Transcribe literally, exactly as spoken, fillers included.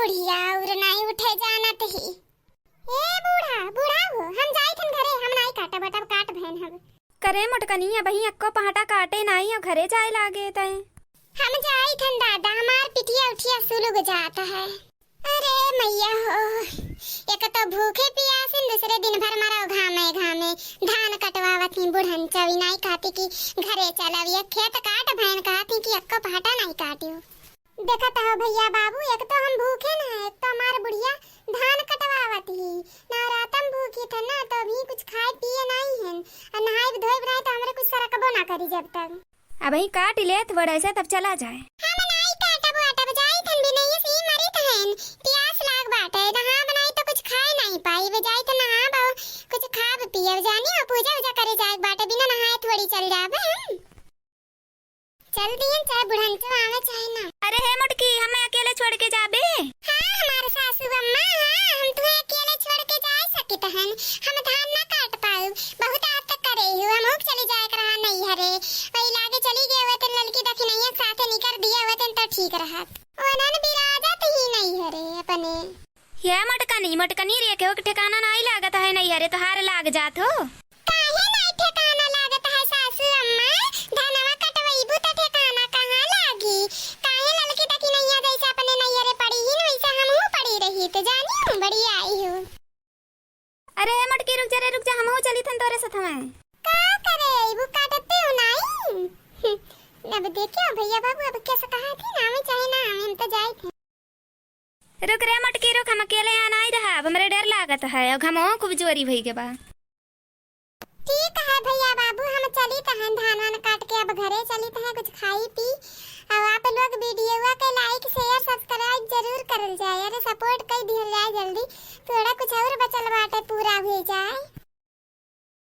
धिया और नाई उठे जानत ही। ए बूढ़ा, बूढ़ा हो, हम जाइत हन घरे, हम नाई काटब, अटब काट भैन हम। करे मोटकनी, अबहीं एक्को पहाटा काटे नाई, अब घरे जाए लागे तय। हम जाइत हन दादा, हमार पिठिया उठिया सुलुग जात है। अरे मैया हो, एक तो भूखे पियासिन, दूसरे दिन भर मरौ घामे घामे, धान कटवावत ही बुढ़न चौई नाई कहती कि घरे चलब, ये खेत काट भैन कहती कि एक्को पहाटा नाई काटियो। देखत हो भैया बाबू, एक तो हम भूखे न है, एक तो हमार बुढ़िया धान कटवावत ही। नवरातम भूखी थे ना, तो अभी कुछ खाए पिए नाई हैं। और नहाइब धोइब नाई तो हमरे कुछ सरकबो ना करी जब तक। अबहीं काट लेत बड़ ऐसे तब चला जाए। हम नाई काटब वाटब, जाइत हन बिनैया से ही मरित हैं। प्यास लाग बाटे, नहाब नाई तो कुछ खाए नाई पाइब। जाइत नहाब, कुछ खाब पियब, जानी हो पूजा उजा करे जाए बाटे, बिना नहाए थोड़ी चल जाब हम। चल दियन, चाहे बुढ़नचो आवे चाहे ना। अरे हे मोटकी, हमें अकेले छोड़ के जाबे? हाँ, हमार सासू अम्मा, हाँ, हम तुहे अकेले छोड़ के जा सकित हन। हम धान ना काट पाउब, बहुत आत तक करे ही, हम हुक चली जाए के रहा नैहरे। वही लागे चली गए हुए तेन ललकी दखिनैया के साथे निकर दिए हुए तेन तो ठीक रहत। ओनन बिराजत ही नैहरे अपने। हे मोटकनी, मोटकनी रे, केहू के ठिकाना नाई लागत है नैहरे, तोहार लाग जात हो। काहे नाई ठिकाना लागत है सासू अम्मा? धनवा कटवइबू त ठिकाना कहाँ लागी? काहे ललकी दखिनैया जैसे अपने नैहरे पड़ी ही, वैसे हमहू पड़ी रही, तो जानी हूँ, बड़ी आई हूँ। अरे मोटकी, रुक जा रे, रुक जा, हमहू चली थन तोरे साथ में। का करे अइबू, काटते हो नाई? अब देखियो भैया बाबू, अब कैसे कहा थी ना, हमें चाहे ना, हमें हम तो जाए थे। रुक रे मोटकी रुक, हम अकेले यहाँ नाई रहब, हमरे डर लागत है, अब घमवा खूब जोरी भई के बा। ठीक है भैया बाबू, हम चलित हैं धान वान काट के, अब घरे चलित हैं, कुछ खाई पी। और आप लोग वीडियोवा के like, share, subscribe जरूर करल जाए, अरे support कर दिहल जाए जल्दी, थोड़ा कुछ और बचल बाटे पूरा हुई जाए।